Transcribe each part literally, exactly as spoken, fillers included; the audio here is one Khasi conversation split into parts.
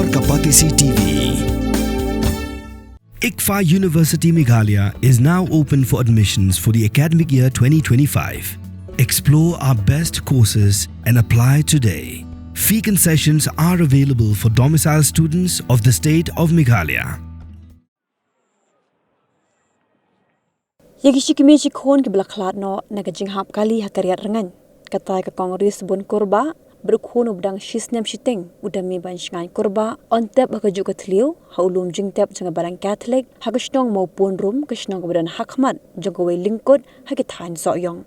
Kapatisi T V. ICFAI University Meghalaya is now open for admissions for the academic year twenty twenty-five. Explore our best courses and apply today. Fee concessions are available for domicile students of the state of Meghalaya. Ïa ki shikmie shikhun kiba la khlad noh na ka jinghap kali ha ka Riat Rngieñ. Katai ka Kong Risbun Kurbah, bad u khun uba dang shisnem shiteng, u Dame Banshngaiñ Kurbah, yn tep ha kajuh ka thliew ha u lum jingtep jong ka Balang Katholik ha ka shnong Mawpunrum, ka shnong kaba don hakhmat jong kawei lyngkut ha ki thaiñ Sohiong.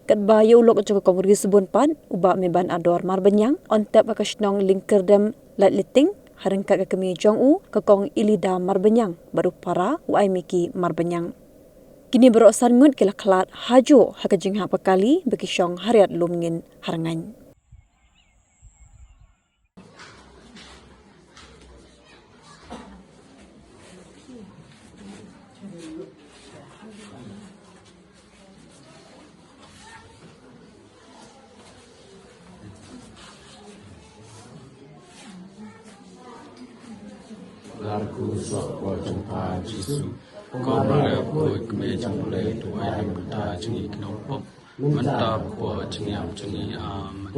Katba ïa u lok jong ka Kong Risbun pat, u Bah Meban Ador Marbaniang, yn tep ha ka shnong Lyngkyrdem Laitlynting, ha ryngkat ka kmie jong u, ka Kong Ilida Marbaniang, bad u para u Aimiki Marbaniang. Kine baroh san ngut ki la khlad hajuh ha ka jinghap ka kali ba ki shong ha Riat Lumngin ha Rngieñ. Lar ku suk wa jong pa Jisu. Ko ba le ko ik me jong le tu ai lim ta jing ik nong pop. Mynta ko jing yam jing i am.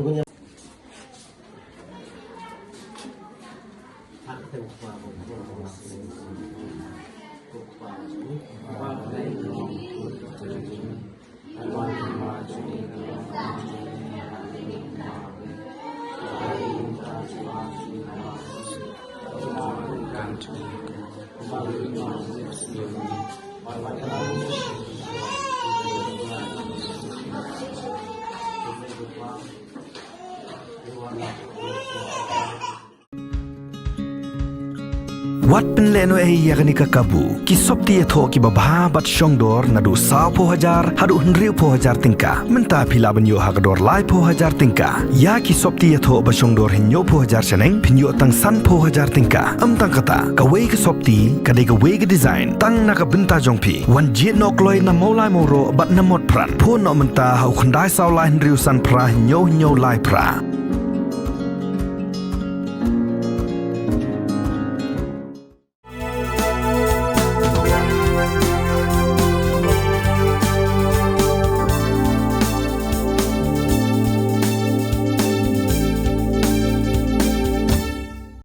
Wat pynlehnohei ïa kane ka kabu. Ki sopti ïathoh kiba bha bad shongdor naduh sawphew hajar haduh hynriewphew hajar tyngka. Mynta phi lah ban ïoh ha ka dor laiphew hajar tyngka. Ïa ki sopti ïathoh ba shongdor hynñiewphew hajar shaneng, phin ïoh tang sanphew hajar tyngka. Ym tang kata, kawei ka sopti ka dei kawei ka design tang na ka bynta jong phi. Wan jied noh kloi na Mawlai Mawroh bad na Motphran. Phone noh mynta ha u khyndai saw lai hynriew san phra hynñiew hynñiew lai phra.